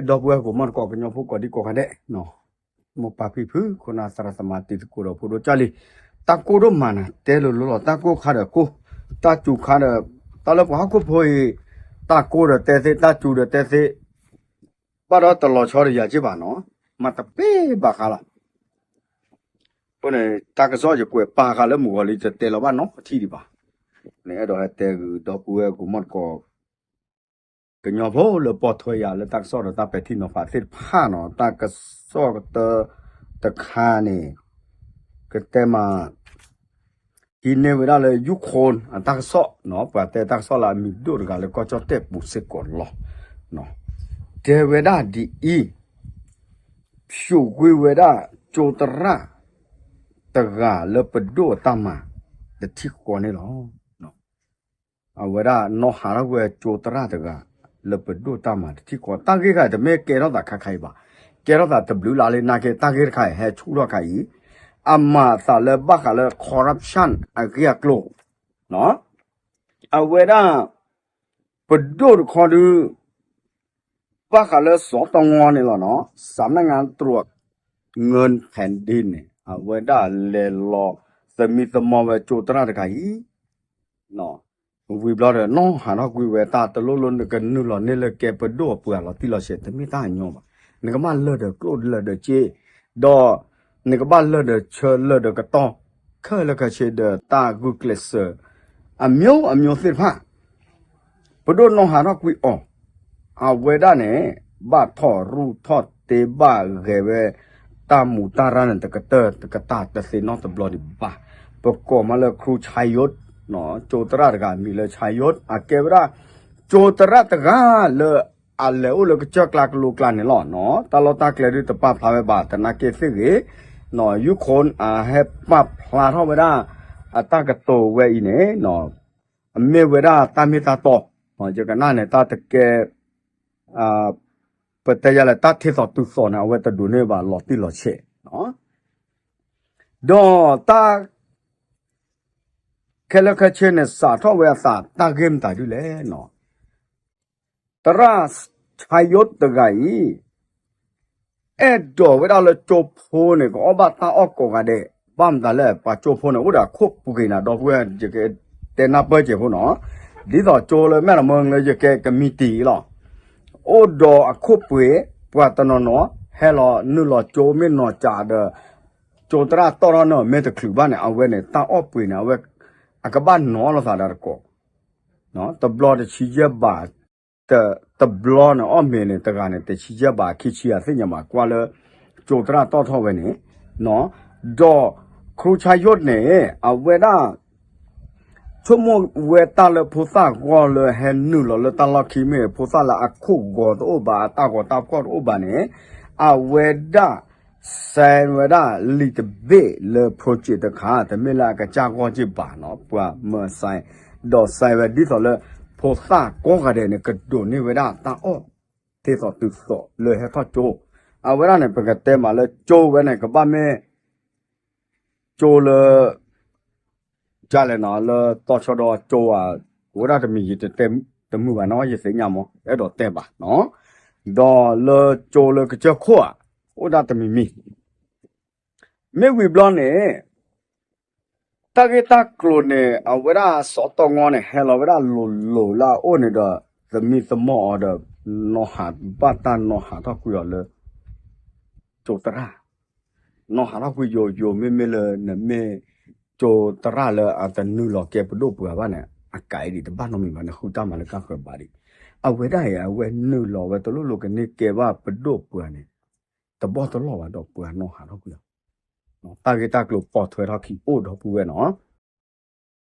ဒီပုၢ်ဝဲၢ်ကိးမီၢ်တကိး ကညီဖိကိးဒံကိးဂၤဒဲး, မိၢ်ပၢ်ဖံဖု ခိၣ်နၢ်သရၣ်သမါတံၤသကိးဒီးဖိဒိၣ်ကၢ်လံ, တၢ်ကိၢ်ဒိၣ်မးနၤ တဲလိၤလိၤလီၤ, တၢ်ကိၢ်ခါဒီးကိၢ်, တၢ်စူၤခါဒီး, တၢ်လၢပှၤဟီၣ်ခိၣ်ဖိအံၤ, တၢ်ကိၢ်ဒီးတဲသ့, တၢ်စူၤဒီးတဲသ့, ဘၣ်ဒီးတလီၤဆီဒီးယၤက့ဘၣ်နီၤ, မၤတပ့ၢ်ဘၣ်ဃးလီၤ. အဃိန့ၣ် တၢ်ကစီၣ်ယကွဲးပာ်ဃာ်လၢမုၢ်ဂီၤလံ တတဲလီၤဘၣ်နီတထံၣ်ဒံးဘၣ်. န့ၣ်အဲၣ်ဒိးဟဲတဲဂုာ်ဒီပုၢ်ဝဲၢ်ကိးမီၢ်တကိး ကညီဖိလၢပိာ်ထွဲယၤလၢတၢ်ကစီၣ်ဒီးတၢ်ပဲာ်ထံနီၤဖးသ့ၣ်တဖၣ်နီၤ, တၢ်ကစီၣ်ကတၢၢ်တခါန့ၣ် ကတဲမး ဟံးန့ၢ်ဝဲဒၣ်လၢ Ukraine အတၢ်ကစီၣ်နီၤ, ပှၤတဲတၢ်ကစီၣ်လၢအမံၤဒိၣ်တဂၤလၢကီၢ်ကၠီၣ်တဲၣ်ပူၤစ့ၢ်ကီးလီၤ. တဲဝဲဒၣ်ဒ်အံၤ, ဖျိးကွံာ်ဝဲဒၣ်ကၠိသရၣ်တဂၤလၢပဒိၣ်အတၢ်မၤတထံၣ်ဃီန့ၣ်လီၤ. အဝဲဒၣ်နီၢ်ဟးထီၣ်ကွံာ်ကၠိသရၣ်တဂၤ လၢပဒိၣ်တၢ်မၤတထံၣ်ဃီ, တၢ်ဂ့ၢ်တခါအံၤ တမ့ၢ်ကဲထီၣ်သးခါခါအံၤဘၣ်, ကဲထီၣ်သးတဘျုးလါလံနာ်က့, တၢ်ဂ့ၢ်တခါအံၤ ဟဲဆူၣ်ထီၣ်ခါအံၤ, အမၤအသးလၢဘၣ်ဃးလၢ corruption အဂ့ၢ်အကျိၤ အဝဲဒၣ် ပဒိၣ်တခီဒုး ဘၣ်ဃးလၢစီၤတီၢ်ငီန့ၣ်လီၤနီၤ, စးနငါတြိး ငၢၢ်ဖဲဒ့န့ၣ် အဝဲဒၣ်လဲၤလီၤသမံသမိးဝဲကၠိသရၣ်တဂၤအံၤ ဝံၤဘျီဒီး နီၢ်ဟးထီၣ်ကွံာ်ဝဲတၢ်တလိၣ်လိၣ် နကနုာ်လီၤန့ၢ်လၢကဲပဒိၣ်အပှၤလီၤတံၢ်လီၤဆဲး တမ့ၢ်တၢ်အညီဘၣ်. နကဘၣ်လၢာ်ဒီးကျိၣ်လၢာ်ဒီးစ့, ဒီးနကဘၣ်လၢာ်ဒီးဆၢလၢာ်ဒီးကတီၢ်, ခဲလၢာ်ခဲဆ့ဒီးတၢ်ဂုာ်ကျဲးစၢး အမျိုးအမျိုးသ့ၣ်တဖၣ် ပဒိၣ်နီၢ်ဟးထီၣ်ကွံာ်အီၤ, အဝဲဒၣ်န့ၣ် ဘၣ်ထီၣ်ရူၢ်ထီၣ်တ့ဘၣ်ဂဲၤဝဲ တၢ်မူးတၢ်ရၢ်န့ၣ် တကတၢၢ်တကတၢၢ်တသ့နီတဘျီဒံးဘၣ်. ပကိးမးလၢ ခရူဆါယိတ်, ကၠိသရၣ်တဂၤမံၤလၢဆါယိတ်, အကဲဝဲဒၣ် ကၠိသရၣ်တဂၤလၢ အလဲၤအိၣ်လၢကစၢၢ်ကျါကလိကျါန့ၣ်လီၤ. တၢ်လီၢ်တၢ်ကျဲဒုးတပာ်ဖျါဝဲဘၣ် သနာ်က့သ့ၣ်ဂ့ၤ, ယူခိၣ် အဟဲပာ်ဖျါထီၣ်ဝဲဒၣ် အတၢ်ကတိၤဝဲအံၤန့ၣ် အမ့ၢ်ဝဲဒၣ်တၢ်မ့ၢ်တၢ်တီ, ယကနၣ်န့ၣ် တၢ်တကဲ ပတဲယၤလဲၣ် တၢ်ထ့သိးတုၤသိးန့ၣ် အဝဲတဒိးန့ၢ်ဘၣ်လီၤတံၢ်လီၤဆဲး, ဒီးတၢ် ခဲလၢာ်ခဲဆ့န့ၣ် စးထီၣ်ဝဲအသးတၢ်ဂ့ၢ်မတၤဒ်လဲၣ်နီၤ, သရၣ်ဆါယိတ်တဂၤအံၤ အဲၣ်ဒိးဝဲဒၣ်လၢကၠိဖိန့ၣ် ကအီၣ်ဘၣ်တၢ်အီၣ်ကိးဂၤဒဲး, ဘၣ်မတၤလဲၣ် ပှၤကၠိဖိန့ၣ် အိၣ်ဒီးအခိၣ်ပှ့ၤနၤ ဒီပုၢ်ဝဲၢ် ယကတဲနၢ်ပၢၢ်စဲးဖိနီၤ, ဒ်သိးကၠိလၢမဲၢ်လမၢလၢယကဲကမံးတံာ်လီၤ, အိၣ်ဒီးအခိၣ်ပှ့ၤ, ပှၤတနီၤနီၤ ဟဲလီၤနုာ်လီၤကၠိမ့ၢ်နီၤကးဒီး ကၠိသရၣ်တီၣ်ထီၣ်န့ၣ် မ့ၢ်တချုးဘၣ်န့ၣ် အဝဲန့ၣ် တၢ်အီၣ်ပှ့ၤန့ၣ် အဝဲ အကဘၣ်နီၤလီၤသးဒီးတကိး တဘျီတဆံယဲၢ်ဘး, တဘျီန့ၣ် အီၣ်မ့ၤန့ၣ်တဂၤန့ၣ် တဆံယဲၢ်ဘး ခံဆံအသ့ၣ်ညါဘၣ် ကွၢ်လၢ ကၠိသရၣ်တီၣ်ထီၣ်ဝဲန့ၣ်, ဒီး ခရူဆါယိတ်န့ၣ် အဝဲဒၣ် ဆိကမိၣ်ဝဲတၢ်လၢဖိသၣ်ဂီၢ်လၢဟဲနုာ်လီၤလၢတၢ်လီၢ်ခံမ့ၢ် ဖိသၣ်လၢအခိၣ်ဂီၤတအိၣ်ဘၣ် အတၢ်ဂီၤတၢ်ဖှီၣ်တအိၣ်ဘၣ်န့ၣ်, အဝဲဒၣ် sign ဝဲဒၣ်လံာ်တဘ့ၣ်လၢ project တခါ တမ့ၢ်လၢအကစၢ်ဂီၢ်က့ၢ်ဘၣ်နီၤ ပှၤမၤ sign, ဒီး sign ဝဲဒ်သိးလၢ ဖိသၣ်ကိးဂၤဒဲးန့ၣ် ကဒိးန့ၢ်ဝဲဒၣ်တၢ်အီၣ် သ့သိးတုၤသိးလၢဟဲထီၣ်ကၠိ, အဝဲဒၣ်န့ၣ် ပကတဲမးလၢကၠိဝဲန့ၣ် ကဘၣ်မ့ၢ် ကၠိလၢ ကလဲၣ်နီၤ လၢတီၤဆီဒီကၠိဧါ, အိၣ်ဒၣ်တမံၤယတတဲတမုာ်ဘၣ်နီၤ ယသ့ၣ်ညါမး အဲၣ်ဒိးတဲဘၣ်နီၤ, ဒီးလၢကၠိလၢကစၢၢ်ခိၣ်ဧါ, အိၣ်ဒၣ်တမံၤမံၤ, မ့ၢ်ဝံၤဘျီန့ၣ် တၢ်ဂ့ၢ်တၢ်ကျိၤန့ၣ် အဝဲဒၣ်စီၤတီၢ်ငီန့ၣ် ဟဲလီၤဝဲဒၣ်လိၤလိၤလၢအအိၣ်န့ၣ်ဒီး သမံသမိးအီၤဒီး နီၢ်ဟးဘၣ်တၢ်နီၢ်ဟးထီၣ်ကွံာ်အီၤလၢ ကၠိသရၣ် နီၢ်ဟးထီၣ်ကွံာ်ယိာ်ယိာ် မ့မ့ၢ်လၢနမ့ၢ်ကၠိသရၣ်လၢအတနုာ်လီၤကဲပဒိၣ်ပှၤဘၣ်န့ၣ် အကးအံၤဒံးတဘၣ်နီတမံၤဘၣ်န့ၣ် ဃုတၢ်မၤလၢကၢ်ဃၢၤဘၣ်ဒံး, အဝဲဒၣ်အံၤ အဝဲနုာ်လီၤဝဲတလိၣ်လိၣ်ကန့ၢ်ကဲဘၣ်ပဒိၣ်ပှၤန့ၣ် တဘီတလီၢ်ဘၣ်ဒီးပှၤနီၢ်ဟးထီၣ်ကွံာ်အီၤ, တၢ်ဂ့ၢ်တၢ်ကျိၤပိာ်ထွဲထီၣ်ခံအိၣ်ဒီပုၢ်ဝဲၢ်နီၤ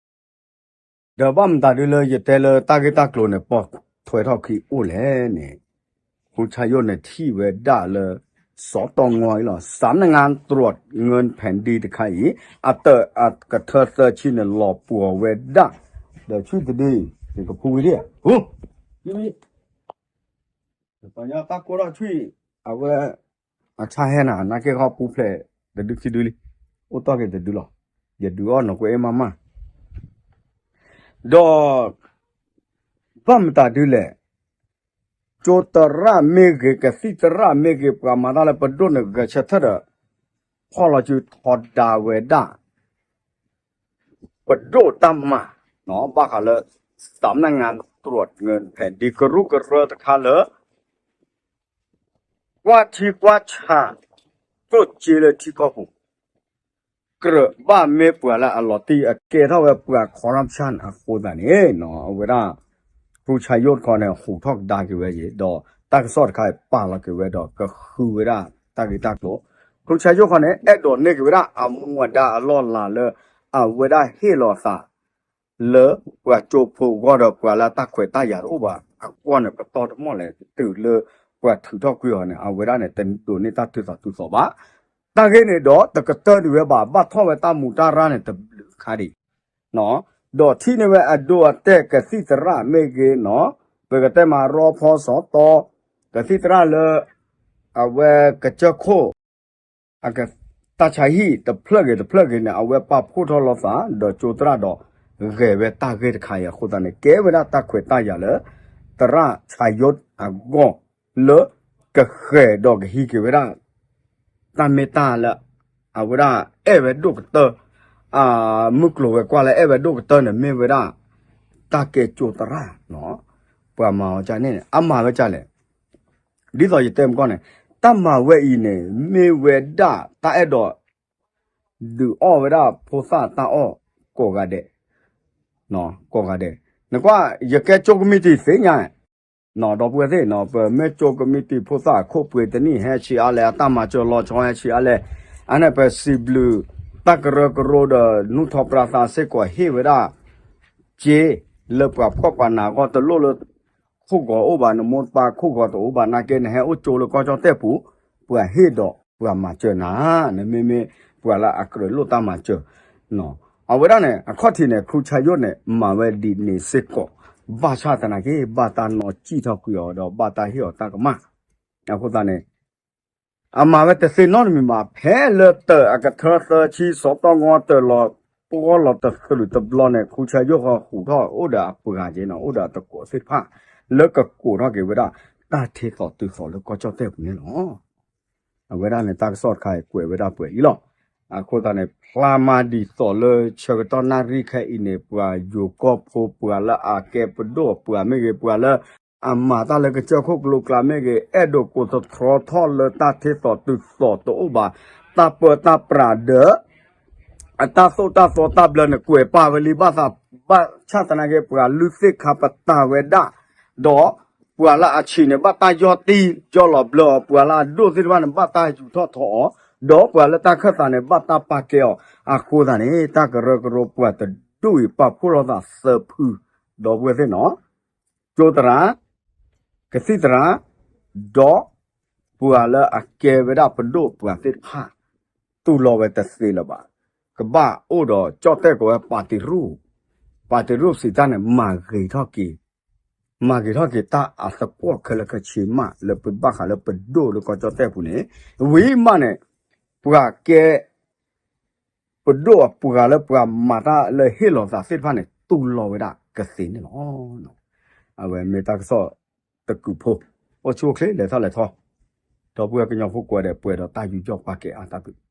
ဒီးဘၣ်မတၤဒ်လၢယတဲလၢတၢ်ဂ့ၢ်တၢ်ကျိၤန့ၣ် ပိာ်ထွဲထီၣ်ခံအိၣ်လဲၣ်န့ၣ်, ဃူဆါယိၣ်န့ၣ်ထံၣ်ဝဲဒၣ်လၢ စီၤတီၢ်ငီအံၤလီၤ စးနငါတြီးငၢၢ်ဖဲဒ့တခါအံၤ အတၢးအကထၢသၢဆံန့ၣ် လီၤပှီၤဝဲဒၣ် ဒီးဆံၣ်တဒု ယကဖူဝံၤဒံး ပှၤညီတၢ်ကိၢ်ထီၣ်ဆံၣ် အဝဲ အဆၣ်ဟဲနၤ နာ်က့ၢ်ခီပူၤဖျဲး တဒုခံဒုလံ, အိၣ်တီၢ်က့ၤတဒုလီၤ, ယဒုးအီၣ်နီၢ်ကွဲအ့ၣ်မးမး, ဒီး ဘၣ်မတၤဒ်လဲၣ်, ကၠိသရၣ်မ့ၢ်ဂ့ၤ ကသံၣ်သရၣ်မ့ၢ်ဂ့ၤ ပှၤမၤတၢ်လၢပဒိၣ်န့ၣ် ဂဲၤဆၢထၢၣ်ဒီး ဖီၣ်လီၤစုထီဒါဝဲဒၣ် ပဒိၣ်တၢ်မၤ ဘၣ်ဃးလၢ သးမနၣ်ငါတြိးငၢဖဲဒ်ကရူၢ်ကရၢတခါလၢ ကွၢ်ထံကွၢ်ဆး ကျိၣ်စ့လၢထံကီၢ်ပူၤ ကြၢးဘၣ်မ့ၢ်ပှၤလၢအလီၤတံၢ်အကဲထီၣ်ဝဲပှၤ corruption အဃိသတးန့ၣ် အဝဲဒၣ် ဖုဆါယိၣ်တခီန့ၣ် ဟူးထီၣ်ကဒါက့ၤဝဲယ့ၤ ဒီးတၢ်ကစီၣ်တခါပာ်လီၤက့ၤဝဲဒီး ကဃုဝဲဒၣ်တၢ်ဂ့ၢ်တၢ်ကျိၤ ဖုဆါယိၣ်တခီန့ၣ် အဲၣ်ဒိးန့ၢ်က့ၤဝဲဒၣ်အမူအဒါအလီၢ်အလၤလၢ အဝဲဒၣ်ဟ့ၣ်လီၤသး လၢပှၤကၠိဖိအဂီၢ်ဒီး ပှၤလၢတၢ်ခွဲးတၢ်ယာ်တအိၣ်ဘၣ်အဂီၢ်န့ၣ် ပတီၢ်တမီၢ်လဲၣ် တုၤလၢပှၤထုးထီၣ်ကွံာ်အီၤန့ၣ် အဝဲဒၣ်န့ၣ် တဒိးန့ၢ်တၢ်ထုးသီၣ်ထုးသီၣ်ဘၣ်. တၢ်ဂ့ၢ်န့ၣ်ဒီး တကတၢၢ်ဒံးဝဲဘၣ် ဘၣ်ထီၣ်ဝဲတၢ်မူးတၢ်ရၢ်န့ၣ် တဘျုးခါဒံး ဒီးထံၣ်န့ၢ်ဝဲအဒိအတဲာ်ကသံၣ်သရၣ်မ့ၢ်ဂ့ၤနီၤ ပကတဲမးရီဖီစီၤတီ ကသံၣ်သရၣ်လၢ အဝဲကစၢၢ်ခိၣ် အက တၢ်ဆါဟံၣ်တဖျၢၣ်ဂ့ၤတဖျၢၣ်ဂ့ၤန့ၣ် အဝဲပာ်ဖှိၣ်ထီၣ်လိာ်သး ဒီးကၠိသရၣ်ဒီး ဂဲၤဝဲတၢ်ဂ့ၢ်တခါအံၤအဃိသတးန့ၣ် ကဲဝဲဒၣ်တၢ်ခွဲးတၢ်ယာ်လၢ သရၣ်ဆါယိၣ်အဂီၢ် လၢကဃဲၤဒီးကဟံးက့ၤဝဲဒၣ် တၢ်မ့ၢ်တၢ်လၢ အဝဲဒၣ်အဲၣ်ဝဲဒိၣ်ကတၢၢ် မုၢ်ကျိၤဝဲၤကွာ်လၢအဲၣ်ဝဲဒိၣ်ကတၢၢ်န့ၣ် မ့ၢ်ဝဲဒၣ် တၢ်ကဲကၠိသရၣ် ပှၤမၤအီၤန့ၣ် အမၤဝဲဒ်လဲၣ် ဒ်သိးယတဲမကီၢ်န့ၣ် တၢ်မၤဝဲအံၤန့ၣ် မ့ၢ်ဝဲဒၣ်တၢ်အဲၣ်ဒိး ဒုးအီၣ်ဝဲဒၣ်ဖိသၣ်တၢ်အီၣ်ကိးဂၤဒဲး ကိးဂၤဒဲး နကွၢ် ယကဲကၠိကမံးတံာ်သ့ၣ်ညါ ဒီပုၢ်ဝဲၢ်သ့ၣ် ပမ့ၢ်ကၠိကမံးတံာ်ဖိသၣ်အခိၣ်ပှ့ၤတနံၣ် ဟဲဆံးအါလဲၣ် အတၢ်မၤစၢၤလီၤဆီဟဲဆံးအါလဲၣ် အန့ၣ်ပစံးဘျုး တၢ်ကရၢကရိဒီး နူၢ်ထီၣ်ပြးသးစ့ၢ်ကီးဟ့ၣ်ဝဲဒၣ် ကၠ့ လၢပှၤဖှီၣ်ပှၤနးအဂီၢ် တလိၣ်လၢ ခိၣ်ဂီၤအိၣ်ဘၣ် နမိၢ်ပၢ်ခိၣ်ဂီၤတအိၣ်ဘၣ်နာ်က့ နဟဲအိၣ်ကၠိလၢကီၢ်ကၠီၣ်တဲၣ်ပူၤ ပှၤဟ့ၣ်ဒီးပှၤမၤစၢၤနၤ နမ့မ့ၢ်ပှၤလၢအကြၢးလိၣ်တၢ်မၤစၢၤ အဝဲဒၣ်န့ၣ် အခီၣ်ထံးန့ၣ် ဖုဆါယိၣ်န့ၣ် မၤဝဲဒ်န့ၣ်စ့ၢ်ကီး ဘၣ်ဆၣ်သနာ်က့ ဘၣ်တၢ်နီၣ်စံၣ်ထီၣ်ကွံာ်အီၤဒီး ဘၣ်တၢ်ဟ့ၣ်အီၤတၢ်ကမၣ် အဃိသတးန့ၣ် အမၤဝဲတသ့နီတမံၤဘၣ် ဖဲလၢတၢးအကထၢသၢဆံ စီၤတီၢ်ငီတၢးလီၤ ပဂီၢ်လီၤတသရူးတဘျီန့ၣ် ဖုဆါယိၣ်ဃီဟူးထီၣ်အိၣ်ဒီးအပှၤက့နီၤ အိၣ်ဒီးအတကိးသ့ၣ်တဖၣ် လၢကကိးထီၣ်က့ၤဝဲဒၣ် တၢ်ထ့သိးတုၤသိးလၢကီၢ်ကၠီၣ်တဲၣ်ပူၤန့ၣ်လီၤ. အဝဲဒၣ်န့ၣ် တၢ်ကစီၣ်တခါအံၤကွဲးဝဲဒၣ်ပှဲၤလံလီၤ. အဃိသတးန့ၣ် ဖျါမၤဒ်သိးလၢဆၢကတီၢ်နၣ်ရံၣ်ခဲအံၤန့ၣ် ပှၤယိၤကီၢ်ဖိ ပှၤလၢအကဲပဒိၣ်ပှၤမ့ၢ်ဂ့ၤ ပှၤလၢအမၤတၢ်လၢကစၢၢ်ခိၣ်ကလိကျးမ့ၢ်ဂ့ၤ အဲၣ်ဒိးကိးသတြီထီၣ်လၢတၢ်ထ့သိးတုၤသိးတအိၣ်ဘၣ် တၢ်ပၢတၢ်ပြးဒီး အတၢ်သိၣ်တၢ်သီတၢ်ဘျၢန့ၣ် ကွဲးပာ်ဝဲလံဘၣ်သး ဘၣ်ဆၣ်သနာ်က့ ပှၤလုၢ်သ့ၣ်ခါပတာ်ဝဲဒၣ် ဒီးပှၤလၢအဆံးန့ၣ် ဘၣ်တၢ်ယီၢ်တံၢ်ယီၢ်လီၤဘျၢအီၤ ပှၤလၢအဒိၣ်သ့ၣ်တဖၣ်န့ၣ် ဘၣ်တၢ်ယူးထီၣ်ထီအီၤ ဒီးပှၤလၢတၢ်ခၢၣ်သးန့ၣ် ဘၣ်တၢ်ပာ်ကဲအီၤ အဃိသတးန့ၣ် တၢ်ကရၢကရိပှၤတဒူၣ်အံၤ ပာ်ဖှိၣ်ထီၣ်သးသၢဖု ဒီပုၢ်ဝဲၢ်သ့ၣ်နီၤ ကၠိသရၣ် ကသံၣ်သရၣ် ဒီးပှၤလၢအကဲဝဲဒၣ်ပဒိၣ်ပှၤသ့ၣ်တဖၣ် တူၢ်လိာ်ဝဲတသ့လၢၤဘၣ်. ကဘၣ်အိၣ်ဒီးကၠီၣ်တဲၣ်ကိးဝဲ ပၣ်တံရူၣ်, ပၣ်တံရူၣ်စံးတၢ်န့ၣ် မၤဂ့ၤထီၣ်က့ၤ, မၤဂ့ၤထီၣ်က့ၤတၢ်အသကွီၢ်ခဲလၢာ်ခဲဆ့မး လၢပဘၣ်ဃးလၢပဒိၣ်လၢကီၢ်ကၠီၣ်တဲၣ်ပူၤန့ၣ်, ဝံၤမးန့ၣ် ပှၤကဲ ပဒိၣ်အပှၤလၢပှၤမၤတၢ်လၢဟ့ၣ်လီၤသးသ့ၣ်တဖၣ်န့ၣ် တူၢ်လိာ်ဝဲဒၣ်ကသ့န့ၣ်လီၤ. အဝဲမ့ၢ်တၢ်ကစီၣ်တကုာ်ဖိ, အိၣ်ဆူၣ်အိၣ်ချ့လဲၤထီၣ်လဲၤထီ, ဒီပုၢ်ဝဲၢ်ကညီဖိကိးဂၤဒဲး ပှဲၤဒီးတၢ်ယူးယီၣ်ပာ်ကဲအါတၢ်ဘျုး